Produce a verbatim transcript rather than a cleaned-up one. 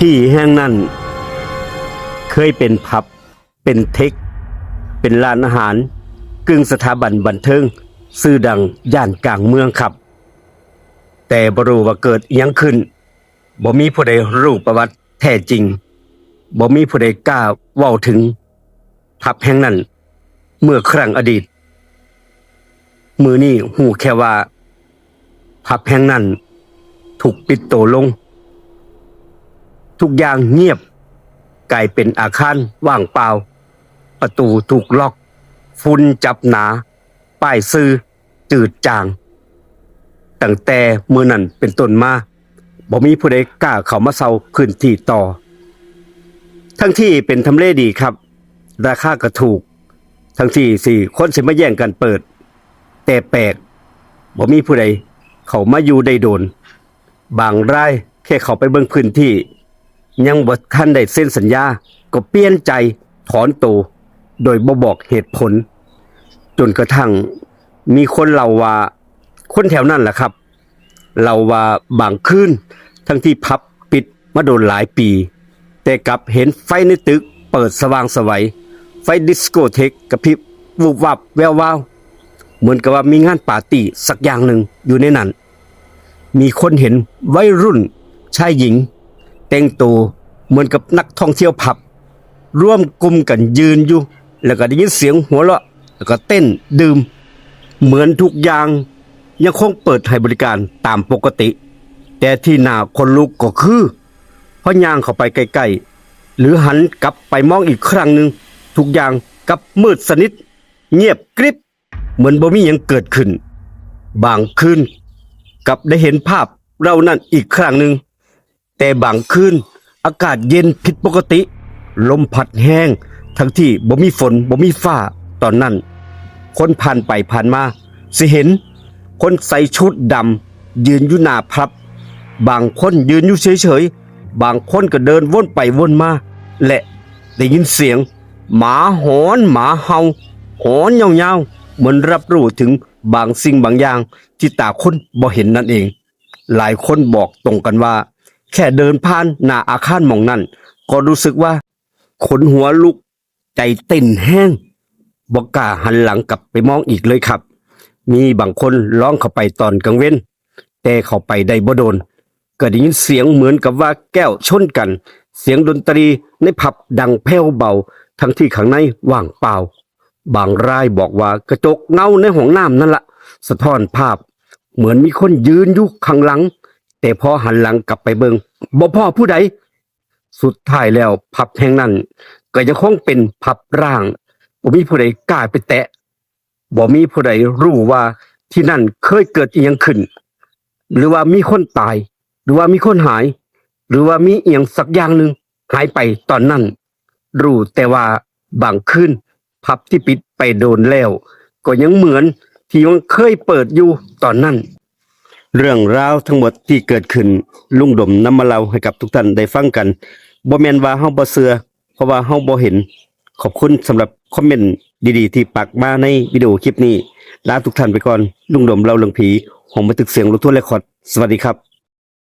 ที่แห่งนั้นเคยเป็นผับ เป็นเทค เป็นร้านอาหาร กึ่งสถาบันบันเทิงชื่อดังย่านกลางเมืองครับ แต่บ่รู้ว่าเกิดอิหยังขึ้น บ่มีผู้ใดรู้ประวัติแท้จริง บ่มีผู้ใดกล้าเว้าถึงผับแห่งนั้นเมื่อครั้งอดีต มื้อนี้ฮู้แค่ว่าผับแห่งนั้นถูกปิดโตลง ทุกอย่างเงียบ กลายเป็นอาคารว่างเปล่า ประตูถูกล็อก ฝุ่นจับหนา ป้ายชื่อจืดจาง ตั้งแต่มื้อนั้นเป็นต้นมา บ่มีผู้ใดกล้าเข้ามาเช่าพื้นที่ต่อ ทั้งที่เป็นทำเลดีครับ ราคาก็ถูก ทั้งที่สิคนสิมาแย่งกันเปิด แต่แปลก บ่มีผู้ใดเข้ามาอยู่ได้โดน บางรายแค่เข้าไปเบิ่งพื้นที่ ยังบ่ทันได้เซ็นสัญญา ก็เปลี่ยนใจถอนโต โดยบ่บอกเหตุผล จนกระทั่งมีคนเล่าว่า คนแถวนั้นแหละครับ เล่าว่าบางคืน ทั้งที่ผับปิดมาโดนหลายปี แต่กลับเห็นไฟในตึกเปิดสว่างไสว ไฟดิสโกเทคกระพริบวุบวับแวววาว เหมือนกับว่ามีงานปาร์ตี้สักอย่างหนึ่งอยู่ในนั้น มีคนเห็นวัยรุ่นชายหญิง แต่งตัวเหมือนกับนักท่องเที่ยวผับ รวมกลุ่มกันยืนอยู่ แล้วก็ได้ยินเสียงหัวเราะ แล้วก็เต้นดื่ม เหมือนทุกอย่างยังคงเปิดให้บริการตามปกติ แต่ที่น่าขนลุกก็คือ พอย่างเข้าไปใกล้ๆ หรือหันกลับไปมองอีกครั้งหนึ่ง ทุกอย่างกลับมืดสนิท เงียบกริบ เหมือนบ่มีหยังเกิดขึ้น บางคืนกลับได้เห็นภาพเหล่านั้นอีกครั้งหนึ่ง แต่บางคืนอากาศเย็นผิดปกติ ลมพัดแฮง ทั้งที่บ่มีฝนบ่มีฟ้า ตอนนั้น คนผ่านไปผ่านมาสิเห็นคนใส่ชุดดำยืนอยู่หน้าผับ บางคนยืนอยู่เฉยๆ บางคนก็เดินวนไปวนมา และได้ยินเสียงหมาหอนหมาเห่า หอนยาวๆ เหมือนรับรู้ถึงบางสิ่งบางอย่างที่ตาคนบ่เห็นนั่นเอง หลายคนบอกตรงกันว่า แค่เดินผ่านหน้าอาคารหม่องนั้น ก็รู้สึกว่าขนหัวลุก ใจเต้นแฮง บ่กล้าหันหลังกลับไปมองอีกเลยครับ มีบางคนลองเข้าไปตอนกลางเว็น แต่เข้าไปได้บ่โดน ก็ได้ยินเสียงเหมือนกับว่าแก้วชนกัน เสียงดนตรีในผับดังแผ่วเบา ทั้งที่ข้างในว่างเปล่า บางรายบอกว่ากระจกเงาในห้องน้ำนั่นละสะท้อนภาพ เหมือนมีคนยืนอยู่ข้างหลัง แต่พอหันหลังกลับไปเบิ่ง บ่พ้อผู้ใด สุดท้ายแล้วผับแห่งนั้นก็ยังคงเป็นผับร้าง บ่มีผู้ใดกล้าไปแตะ บ่มีผู้ใดรู้ว่าที่นั่นเคยเกิดอิหยังขึ้น หรือว่ามีคนตาย หรือว่ามีคนหาย หรือว่ามีอิหยังสักอย่างหนึ่งหายไปตอนนั้น รู้แต่ว่าบางคืนผับที่ปิดไปโดนแล้ว ก็ยังเหมือนที่ยังเคยเปิดอยู่ตอนนั้น เรื่องราวทั้งหมดที่เกิดขึ้น ลุงดมนำมาเล่าให้กับทุกท่านได้ฟังกัน บ่แม่นว่าเฮาบ่เชื่อ เพราะว่าเฮาบ่เห็น ขอบคุณสำหรับคอมเมนต์ดีๆ ที่ปักมาในวิดีโอคลิปนี้ ลาทุกท่านไปก่อน ลุงดมเล่าเรื่องผี ห้องบันทึกเสียงรถทัวร์เรคคอร์ด สวัสดีครับ